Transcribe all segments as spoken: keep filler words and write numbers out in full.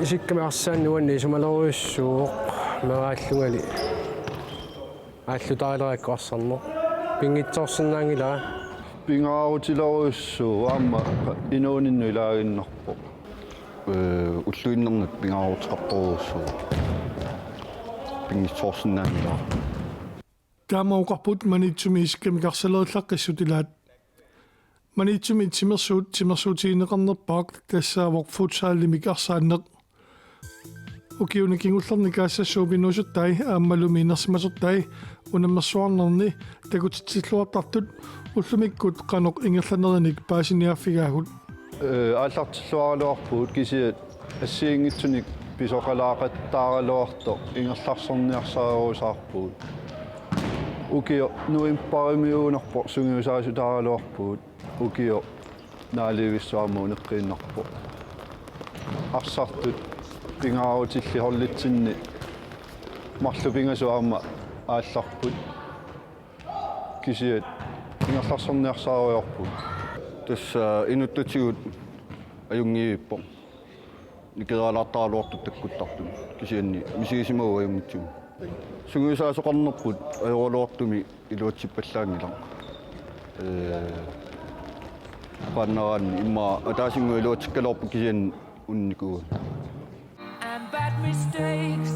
Isikkamik arsaannik uanni isumalerujussuuvoq, meeraallungali aallutaalerakku arsarneq. Pinngitsoorsinnaanngilara. Pingaarutilerujussuuvoq aamma inuuninnut ilaaginnarpoq. Ee, ulluinnarnut pingaaruteqartorujussuuvoq. Pinngitsoorsinnaanngilara. Taama oqarput Maniitsumi isikkamik arsalerillaqqissut ilaat. Maniitsumi timersuut timersuutigineqarnerpaaq tassaavoq futsalimik arsaanneq. Ukiuni kingullerni Kaasassuup inuusuttai aammalumi inersimasortai unammersuarnerni takutitsilluartartut ullumikkut qanoq ingerlanerinik paasiniaaffigaagut. Ee, aallartilluaraluarpugut kisianni assigiinngitsunik pisoqalaaqattaaraluartoq ingerlarsorniarsarerusaarpugut. Ukioq novembarimiuunerpoq sungiusaasutaaraluarpugut. Ukioq naalivissuarmut uneqqiinnarpoq. Arsartut pingaarutillit holditsinni marluk pingasut aamma aallarput. Kisianni ingerlarsorniarsarerujoorput. Tassa inuttutigut ajunngivippoq. Nikeraalaartaraluartut takkuttartut. Kisianni misigisimavut ajunngitsumik. Sungiusaasoqarnerput ajoraluartumik iluatsippallaanngilaq. Ee, qaannaraanni immaqa ataasinnguaq iluatsikkaluarpoq kisianni unnikuuvoq. And bad mistakes,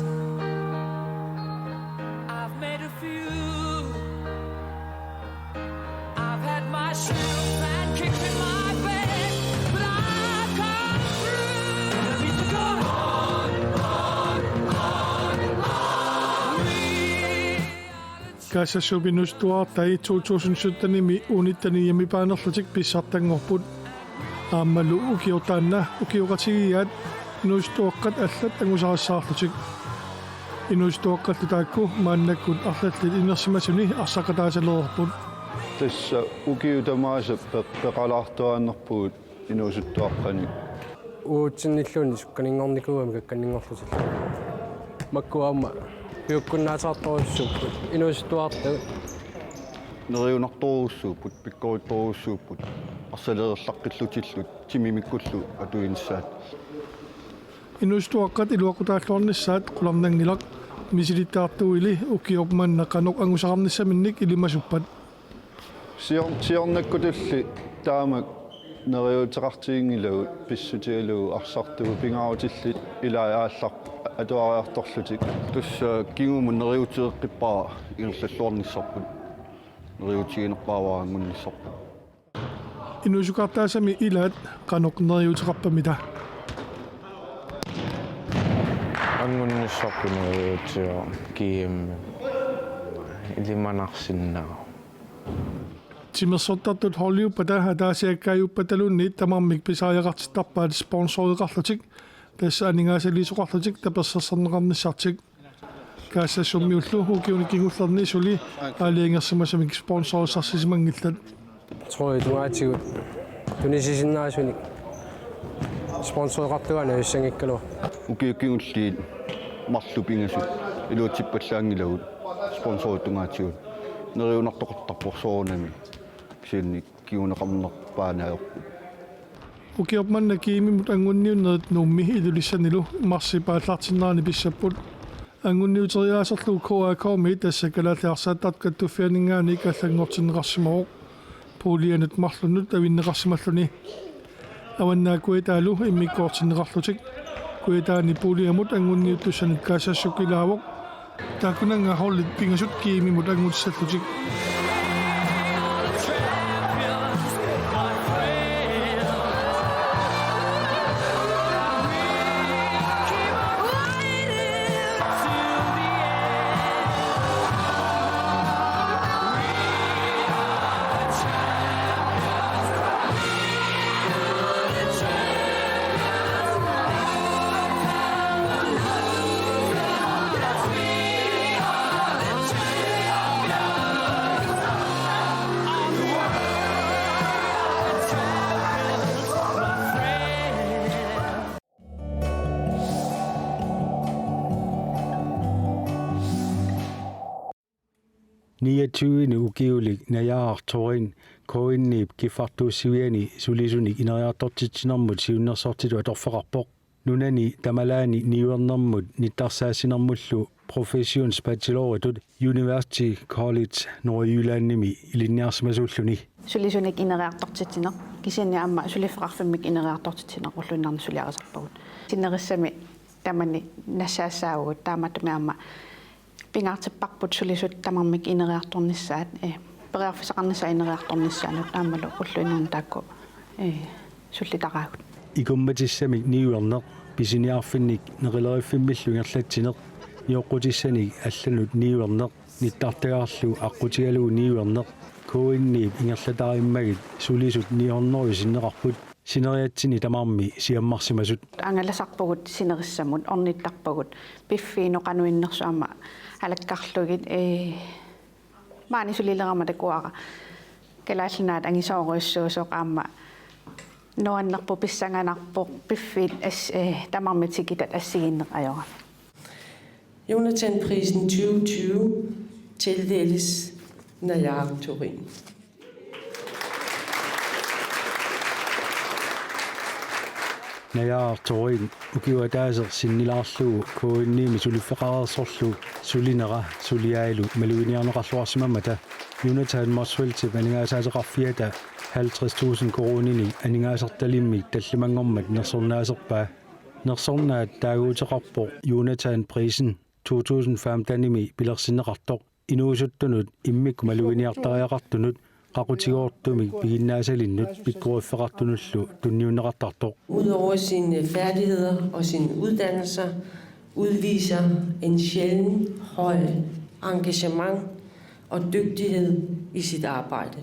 I've made a few. I've had my share of bad kicks in my past, but I've come through. And I need to go on and on and on and on. Kaasassuup inuusuttuarartai to tusind syttenimi uunittani hjemmebaanerlutik pissartanngorput. Aammalu ukioq taanna ukioqatigiiaat inuusuttuaqqat allat angusarissaarlutik. Inuusuttuaqqallu taakku maannakkut arlallit inersimasuni arsaqataasalereerput. Tassa ukiut tamaasa pe-, peqalaartuaannarpugut inuusuttuaqqanik. Uatsinnilluunniit sukkaninngornikuugamik kakkanninngorlutillu. Makku aamma piukkunnaatsaartorujussuupput inuusuttuarartagut. Neriunartorujussuupput, pikkorittorujussuupput, arsalerillaqqillutillu timimikkullu atuinissaat. Inuusuttuaqqat iluaqutaalluarnissaat qularnanngilaq, misilittagartuili ukioq manna qanoq angusaqarnissaminnik ilimasuppat. Sior-, siornakkutulli taamak neriuuteqartiginngilagut pissutigalugu arsartugut pingaarutillit ilaat aallarput atuariartorlutik. Tassa kingumut neriuuteqqippara ingerlalluarnissarput. Neriuutiginerpaavara anngunnissarput. Inuusukartaasami ilaat qanoq neriuuteqarpamita. Anngunnissarput neriuutigaara G M. Ilimanarsinnaavoq. Timersortartut holdiuppata ataasiakkaajuppataluunniit tamarmik pisariaqartittarpaat sponsoreqarlutik, tassa aningaasaliisoqarlutik tapersersorneqarnissartik. Kaasassumiullu ukiuni kingullerni suli aalajangersimasumik sponsorissarsimanngillat. Tror jeg, tungaatigut tunisisinnaasunik sponsoreqartugaanni ajussanngikkaluarpoq. Ukiut kingulliit marluk pingasut iluatsippallaanngilagut sponsorit tungaatigut. Neriunartoqartarpoq soorunami. Kisianni kinguneqarnerpaanut ajorput. Ukioq manna G M-imut anngunniunnerit Nuummi Ilulissanilu marsip aallartinnerani pissapput. Anngunniuteriaaserlu K A K-mi, tassa Kalaallit Arsaattartut Kattuffianinngaanniit, allanngortinneqarsimavoq. Puljernut marlunnut avinneqarsimalluni. Avannaata Kujataalu immikkoortinneqarlutik. Kujataani puljemut anngunniuttussanut Kaasassuup ilaavoq. Taakkunannga holdit pingasut G M-imut anngutissallutik. Niogtyvenik ukiulik Najaaraq Torin K N-ip kiffartuussiviani sulisunik ineriartortitsinermut siunnersortitut atorfeqarpoq. Nunani tamalaani niuernermut nittarsaassinermullu professionsbacheloritut University College Nordjyllandimi ilinniarsimasuulluni. Sulisunik ineriartortitsineq, kisianni aamma suliffeqarfimmik ineriartortitsineq ulluinnarni suliarisarpagut. Sinerissami tamani nassaassaavugut, taamaattumik aamma pingaartipparput sulisut tamarmik ineriartornissaat, eh, periarfissaqarnissaat ineriartornissaannut aammalu ulluinnarni taakku, eh, sullitaraagut. Ikummatissamik niuerneq, pisiniarfinnik neqileriffimmillu ingerlatsineq, nioqqutissanik allanut niuerneq, nittartagarlu aqqutigalugu niuerneq, K N-ip ingerlatarimmagit sulisut ni hundrede sinneqarput, sineriatsinni tamarmi siammarsimasut. Angalasarpugut sinerissamut, ornittarpagut, piffiinnut qanoq innersut aamma alakkarlugit, ee, maani sulilerama takuara Kalaallit Nunaat angisoorujussuusoq aamma nuannerpoq, pissanganarpoq, piffiit as-, ee, tamarmik tikitat assigiinneq ajorami. Jonathan Prisen tyve tyve tildeles Najaar Thorin. Najaar Thorin ukioq ataaseq sinnilaarlugu K N-imi suliffeqareersorlu sulinera suliailu maluginiarneqarluarsimammata Jonathan Motzfeldtip aningaasaateqarfiata halvtreds tusind koruuninik aningaasartalimmik tallimanngormat nersornaaserpaa. Nersornaat taaguuteqarpoq Jonathan Prisen to tusind femten-imi pilersinneqartoq, inuusuttunut immikkut maluginiartariaqartunut qaqutigoortumik piginnaasalinnut pikkoriffeqartunullu tunniunneqartartoq. Udover sine færdigheder og sine uddannelser udviser en sjælden høj engagement og dygtighed i sit arbejde.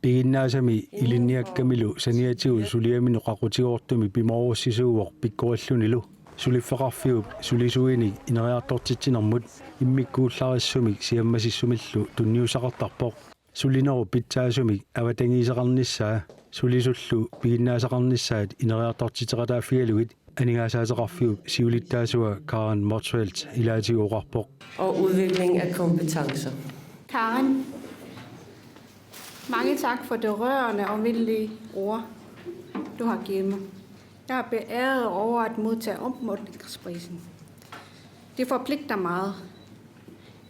Piginnaasami ilinniakkamilu saniatigut suliaminut qaqutigoortumik pimoorussisuuvoq pikkorillunilu. Suliffeqarfiup sulisuinik ineriartortitsinermut immikkuullarissumik siammasissumillu tunniussaqartarpoq. Sulinerup pitsaasumik avatangiiseqarnissaa sulisullu piginnaasaqarnissaat ineriartortitseqataaffigalugit aningaasaateqarfiup siulittaasua Karen Motzfeldt ilaatigut oqarpoq. Og udvikling af kompetencer. Karen, mange tak for det rørende og venlige ord, du har givet mig. Jeg er beæret over at modtage opmuntringsprisen. Det forpligter meget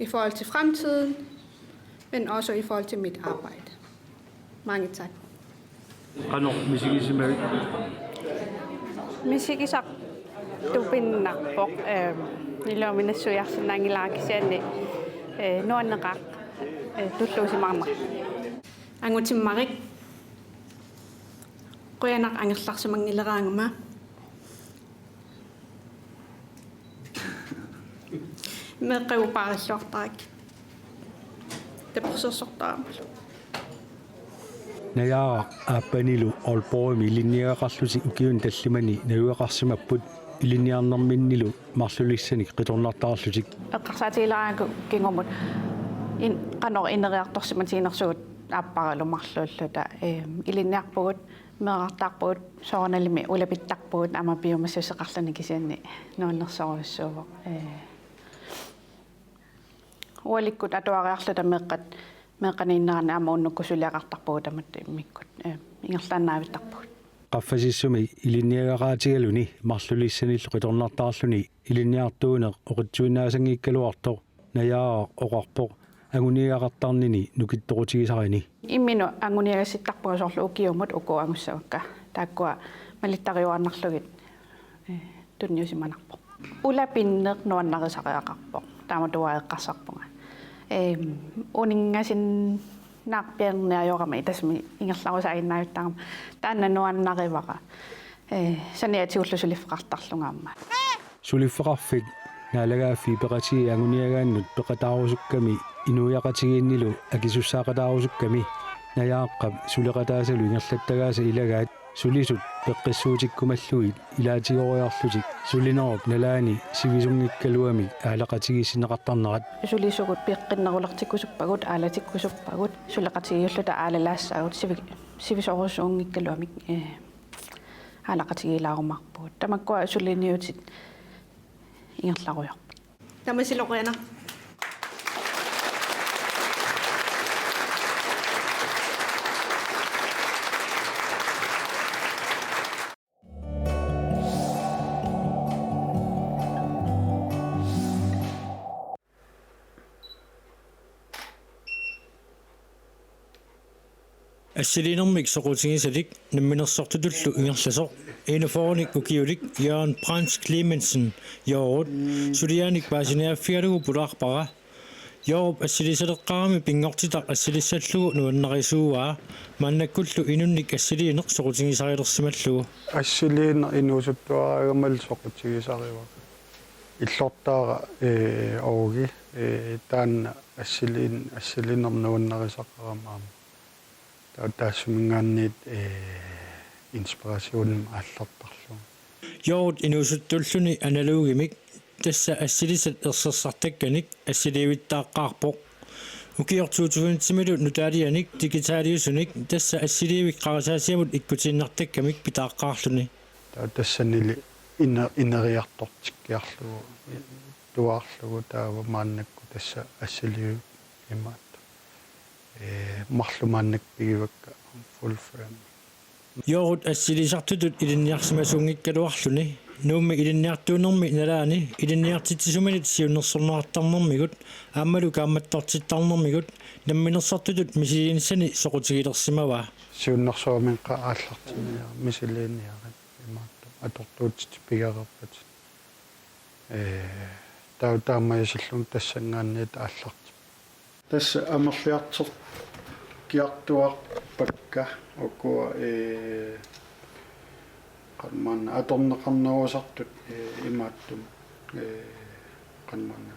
i forhold til fremtiden, men også i forhold til mit arbejde. Mange tak. Qanoq misigisimavit? Misigisaq tupinnarpoq, ehm, iluamik nassuiarsinnaanngilara kisianni, eh, nuanneqaaq, eh, tulluusimaarnarpoq. Angutimmarik. Qujanaq angerlarsimanngileraangama. Meeqqagut paarilluartarakkit. Tapersersortaramalu. Najaaraq aappanilu Aalborgimi ilinniagaqarlutik ukiuni tallimani najugaqarsimapput ilinniarnerminnilu marlulissanik qitornartarlutik. Eqqarsaatigileraangakkit kingumut in-, qanoq ineriartorsimatiginersugut aapparalu marluulluta, eem, ilinniarpugut, meerartaarpugut, soorunalimi ulapittarpugut aamma piumassuseqarluni kisianni nuannersorujussuuvoq. Ee, ualikkut atuariarluta meeqqat, meeqqaniinnerani aamma unnukkut suliaqartarpugut tamatta immikkut, ee, ingerlaannaavittarpugut. Qaffasissumi ilinniagaqaatigaluni marlulissanillu qitornartarluni ilinniartuuneq oqitsuinnaasanngikkaluartoq Najaaraq oqarpoq anguniagaqartarnini nukittoqutigisarini. Imminut anguniagassittarpunga soorlu ukiumut uku angussavakka. Taakkua malittariuaannarlugit, eh, tunniusimanarpoq. Ulapinneq nuannarisariaqarpoq. Taamatut eqqarsarpunga. Ehm, uninngasinnaarpiarniarami tassami ingerlarusaaginnavittarama. Taanna nuannarivara. Eh, saniatigullu suliffeqartarlunga aamma. Suliffeqarfik Naalagaaffik peqatigiit anguniagaannut peqataarusukkami inuiaqatigiinnilu akisussaaqataarusukkami Najaaqqap suleqataasalu ingerlattagaasa ilagaat sulisut peqqissuutikkumallugit ilaatigooriarlutik sulinerup nalaani sivisunngikkaluamik aalaqqatigiissinneqartarnerat. Sulisugut peqqinnerulertikkusuppagut, aalatikkusuppagut, suleqatigiilluta aalalaassaagut sivi-, sivisoorujussuunngikkaluamik, eh, aalaqqatigiilaarumaarpugut. Tamakkua suliniutit ingerlarujoorput. Tamassi qujanaq. Assiliinermik soqutigisalik namminersortutullu ingerlasoq enogfyrrenik ukiulik Jørgen Brandt Clemmensen Jørget suliaanik paasiniaaffigalugu pulaarpara. Jørgerup assiliisaleqqaarami pinngortitaq assilissallugu nuannarisuuaa, maannakkullu inunnik assiliineq soqutigisarilersimallugu. Assiliineq inuusuttuaraagamalu soqutigisarivara. Illortaara, ee, Oogi, ee, taanna assiliin-, assiliineq nuannarisaqarami aamma. Taava taassuminngaanniit, ee, inspirationimik aallartarlugu. Jørget inuusuttuulluni analogimik, tassa assilisat ersersartakkanik assiliivittaaqqaarpoq. Ukiortoortuunitsimilu nutaalianik digitaaliusunik, tassa assiliivik qarasaasiamut ikkutiinnartakkamik pitaaqqaarluni. Taava tassanili ine-, ineriartortikkiarlugu, tuaarlugu taava maannakkut tassa assiliivik imaattoq. Ee, marluk maannakkut pigivakka full frame. Jørget assiliisartutut ilinniarsimasuunngikkaluarluni, Nuummi ilinniartuunermi nalaani ilinniartitsisuminit siunnersorneqartarnermigut aammalu kaammattortittarnermigut namminersortutut misilinissani soqutigilersimavaa. Siunnersuarmik aallartinniar-, misiliiniarit imaattoq atortuutit pigereerpatit. Ee, taava taamaasillunga tassanngaanniit aallartippoq. Tassa amerliartorkiartuaarpakka ukua, ee, qanoq maanna atorneqarnerusartut, ee, imaattumik, ee, qanoq maanna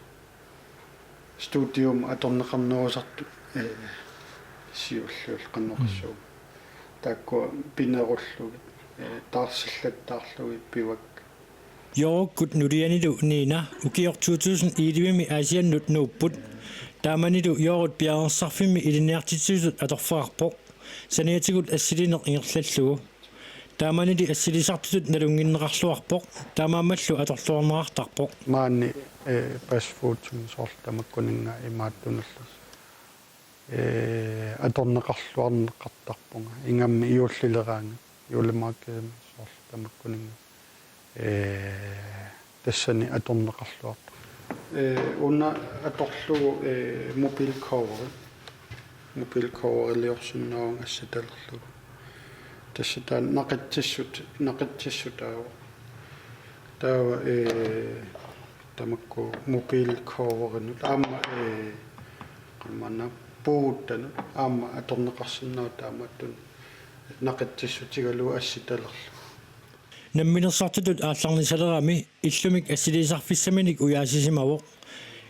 studiumut atorneqarnerusartut, ee, siulliullugu qanoq oqassuunga. Taakkua pinerullugit, ee, taarsillattaarlugit pivakka. Jørgerukkut nulianilu Nina ukiortoortuusind ellevemi Aasiannut nuupput. Taamanilu Jørget piareersarfimmi ilinniartitsisutut atorfeqarpoq. Saniatigut assiliineq ingerlallugu. Taamanili assilisartutut nalunnginneqarluarpoq. Taamaammallu atorluarneqartarpoq. Maani, ee, pasfotomi soorlu tamakkuninnga imaattunullu. Ee, atorneqarluarneqartarpunga. Ingammik juullileraangat, juulimaakkiimik soorlu tamakkuninnga. Ee, tassani atorneqarluartarpunga. Ee, una atorlugu, ee, mobilcoveri. Mobilcoveriliorsinnaavunga assitalerlugu. Tassa taanna naqitsissut-, naqitsissutaavoq. Taava, ee, tamakku mobilcoverinut aamma, ee, qanoq maanna puuguttanut aamma atorneqarsinnaavoq taamaattunut naqitsissutigalugu assitalerlugu. Namminersortutut aallarnisalerami illumik assiliisarfissaminik ujaasisimavoq.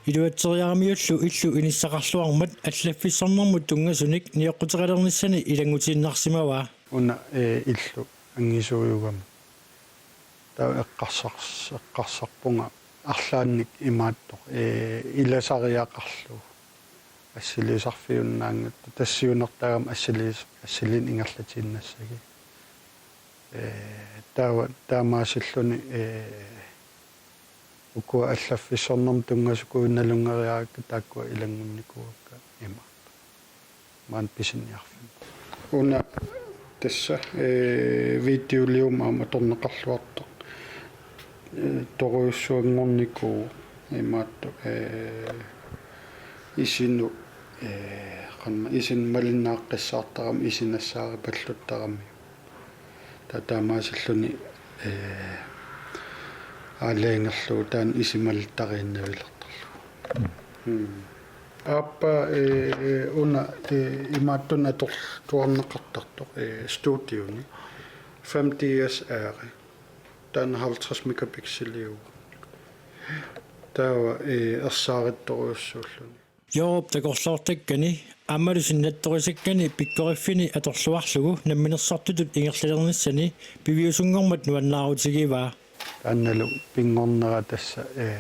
Iluatseriaramiullu illu inissaqarluarmat allaffissornermut tunngasunik nioqquteqalernissani ilanngutiinnarsimavaa. Una, ee, illu angisuujugami. Taava eqqarsars-, eqqarsarpunga arlaannik imaattoq, ee, ilasariaqarlugu. Assiliisarfiunnaanngitsoq, tassa siunertaagami assiliis-, assiliineq ingerlatiinnassagit. Ee, taava taamaasilluni, ee, ukua allaffissornermut tunngasukujuit nalunngeriarakka taakkua ilanngunnikuuakka ima. Maani pisiniarfimmi. Una tassa, ee, videoliumik aamma atorneqarluartoq. Ee, torujussuanngornikuuvoq imaattoq, ee, isinut, ee, qanoq-, isinut malinnaaqqissaartarami isinassaaripalluttarami. Ta-, taamaasilluni, ee, aalajangerlugu taanna isimalittariinnavilertarlugu. Mm. Aappaa, ee, una, ee, imaattunik atorluarneqartartoq, ee, studioni. Fem D S R. Taanna halvtreds megapixeliuvoq. Taava, ee, ersaarittorujussuulluni. Jørgerup takorloortakkani aammalu sinnattorisakkani pikkoriffini atorluarlugu namminersortutut ingerlalernissani piviusunngormat nuannaarutigivaa. Taannalu pinngornera tassa, ee,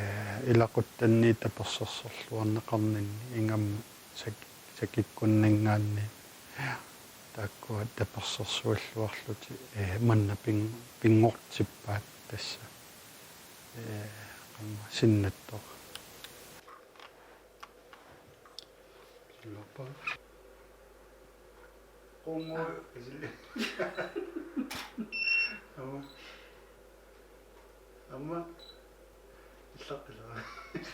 ilaquttanniit tapersersorluarneqarninni ingammik sak-, sakikkunninngaanniit. Taakkua tapersersuilluarlutik, ee, manna pin-, pinngortippaat tassa. Ee, qanoq sinnattoq. Silorpa. Qungu. Ama. Ama. Illa, illa.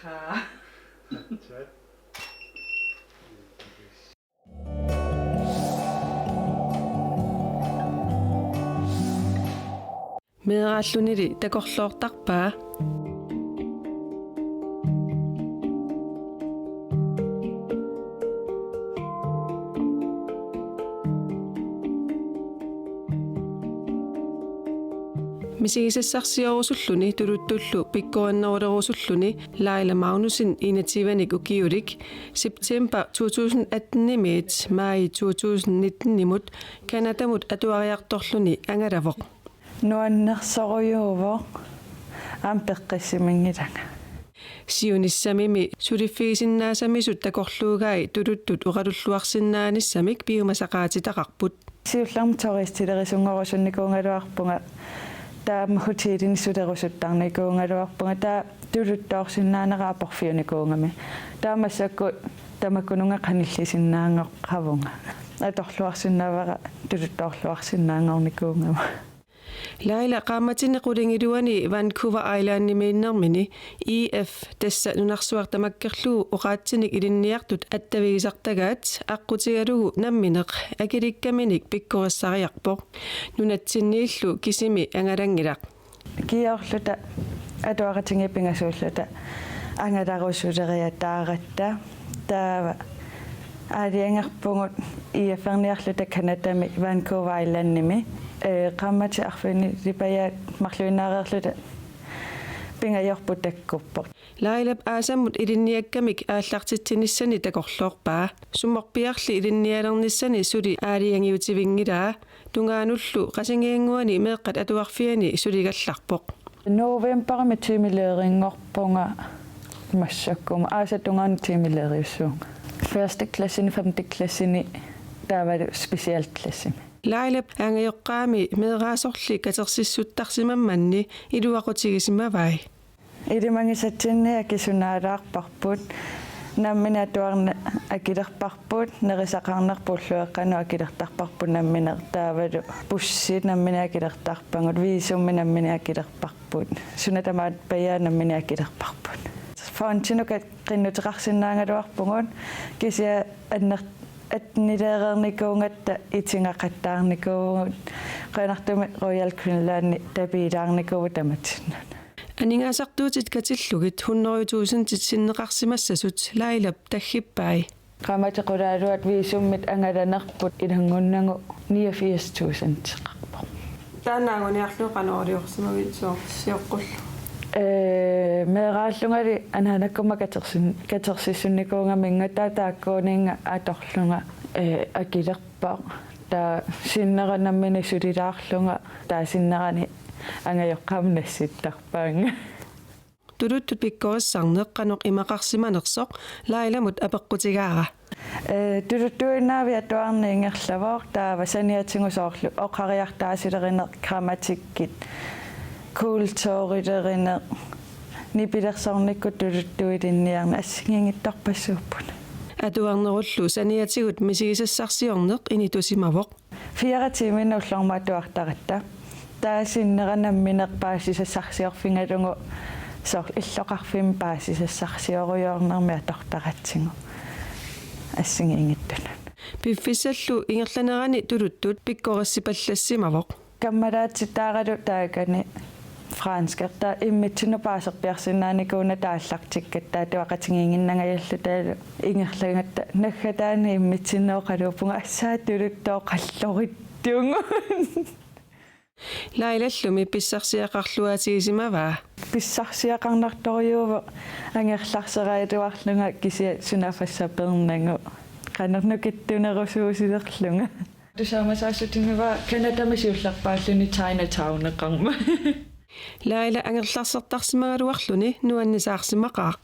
Haa. Chat. Meeraallunili takorloortarpaa. Misigisassarsiorusulluni tuluttullu pikkorinnerulerusulluni Laila Magnussen enogtyvenik ukiulik september to tusind atten-imiit maj to tusind nitten-imut Canadamut atuariartorluni angalavoq. Nuannersorujuuvoq, aamma peqqissiminngilanga. Siunissamimi suliffigisinnaasamisut takorluugai tuluttut oqalulluarsinnaanissamik piumasaqaatitaqarput. Siullermik turistilerisunngorusukkuugaluarpunga, taava hotelini sulerusuttarnikuugaluarpunga, taava tuluttoorsinnaanera aporfiunikuugami. Taava massakkut tamakkununnga qanillisinnaanngorpunga. Atorluarsinnaavara tuluttoorluarsinnaanngornikuugama. Laila qaammatini qulingiluani Vancouver Islandimiinnermini E F, tassa nunarsuaq tamakkerlugu oqaatsinik ilinniartut attavigisartagaat aqqutigalugu nammineq akilikkaminik pikkorissariarpoq. Nunatsinniillu kisimi angalanngilaq. Kingornalu atuaqatigiit pingasuulluta angalarusuleriataaratta. Taava aalajangerpugut E F-erniarluta Canadami Vancouver Islandimi. Ee, qaammatit arfinilipajaat marluinnaareerluta pingajorput takkuppoq. Lailap aasammut ilinniakkamik aallartitsinissani takorloorpaa. Sumorpiarli ilinnialernissani suli aalajangiutivinngilaa. Tungaanullu Qasigiannguani meeqqat atuarfianni suligallarpoq. Novembarimi timelærerinngorpunga massakkut. Aasap tungaanut timelæriussuunga. Første klassini, femte klassini taavalu specialklassimi. Lailap angajoqqaami meeraasorli katersissuttarsimammanni iluaqutigisimavai. Ilimagisatsinni akisunaalaarparput, nammineq atuarneq akilerparput, nerisaqarnerput ullueqqanut akilertarparput nammineq, taavalu bussi nammineq akilertarpagut, visumi nammineq akilerparput, suna tamaat pajaat nammineq akilerparput. Fondinut qinnuteqarsinnaagaluarpugut, kisianni anner-, attennileereernikuugatta itingaqattaarnikuuvugut, qujanartumik Royal Greenlandi tapiilaarnikuuvugut tamatinnut. Aningaasartuutit katillugit hundrede tusindit sinneqarsimassasut Lailap taggippai. Qaammatit qulaaluat visumit angalanerput ilanngunnagu niogfirs tusindteqarpoq. Taanna anguniarlugu qanoq iliorsimavit sooq sioqqullugu? Ee, meeraallungali anaanakkumma katersin-, katersissunnikuugaminnga, taava taakkuuninnga atorlunga, ee, akilerpoq. Taava sinnera nammineq sulilaarlunga, taava sinnerani angajoqqaamut nassittarpaannga. Tuluttut pikkorissarneq qanoq imaqarsimanersoq Lailamut apeqqutigaara. Ee, tuluttuinnavik atuarneq ingerlavoq, taava saniatigut soorlu oqariartaasilerineq, grammatikkit, kulturilerineq, nipilersornikkut tuluttuilinniarneq assigiinngitsorpassuupput. Atuarnerullu saniatigut misigisassarsiorneq initusimavoq. Fire tiiminik ullormut atuartaratta. Taava sinnera nammineq paasisassarsiorfigalugu soorlu illoqarfimmi paasisassarsiorujoornermi atortaratsigu assigiinngitsunut. Piffissallu ingerlanerani tuluttut pikkorissipallassimavoq. Kammalaatitaaralu taakani franskit, taava immitsinnut paaserpiarsinnaanikuuna taallartikkatta atuaqatigiinnginnangajalluta ingerlagatta naggataani immitsinnut oqaluuppunga: Assaa, tuluttooqallorittugut. Lailallumi pissarsiaqarluaatigisimavaa. Pissarsiaqarnartorujuuvoq angerlarseraluarlunga, kisianni sunaaffa sapernagu qanoq nukittunerusuusilerlunga. Tusaamasaassutinnguaq Canadami siullerpaalluni Chinatowneqarmat. Laila angerlarsertarsimagaluarluni nuannisaarsimaqaaq.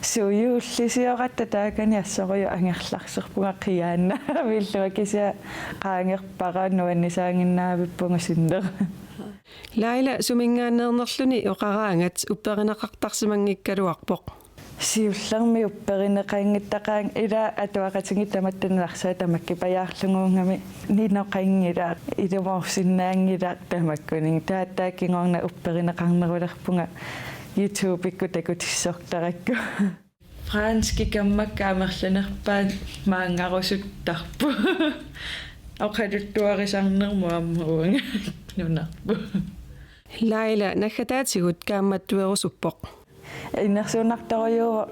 Suu, juullisioratta taakani assorujuk angerlarserpunga qiaannaavillunga, kisianni qaangerpara, nuannisaaginnavippunga sinnera. Laila suminngaanneernerluni oqaraangat upperineqartarsimanngikkaluarpoq. Siullermik upperineqanngitsoq, ila atuaqatigiit tamatta nunarsuaq tamakkipajaarlugu, uunga inoqanngilaq, ilumoorsinnaanngilaq tamakkuninnga. Taava taava kingorna upperineqarnerulerpunga YouTubekkut takutissortarakku. Franskit kammakka amerlanerpaat maanngarusuttarput. Oqaluttuarisarnermut aamma uanga nunarput. Laila naggataatigut kaammattuerusuppoq. Innersuunnartorujuuvoq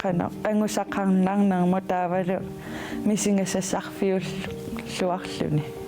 qanoq angusaqarnarnermut taavalu misigisassarfiulluarluni.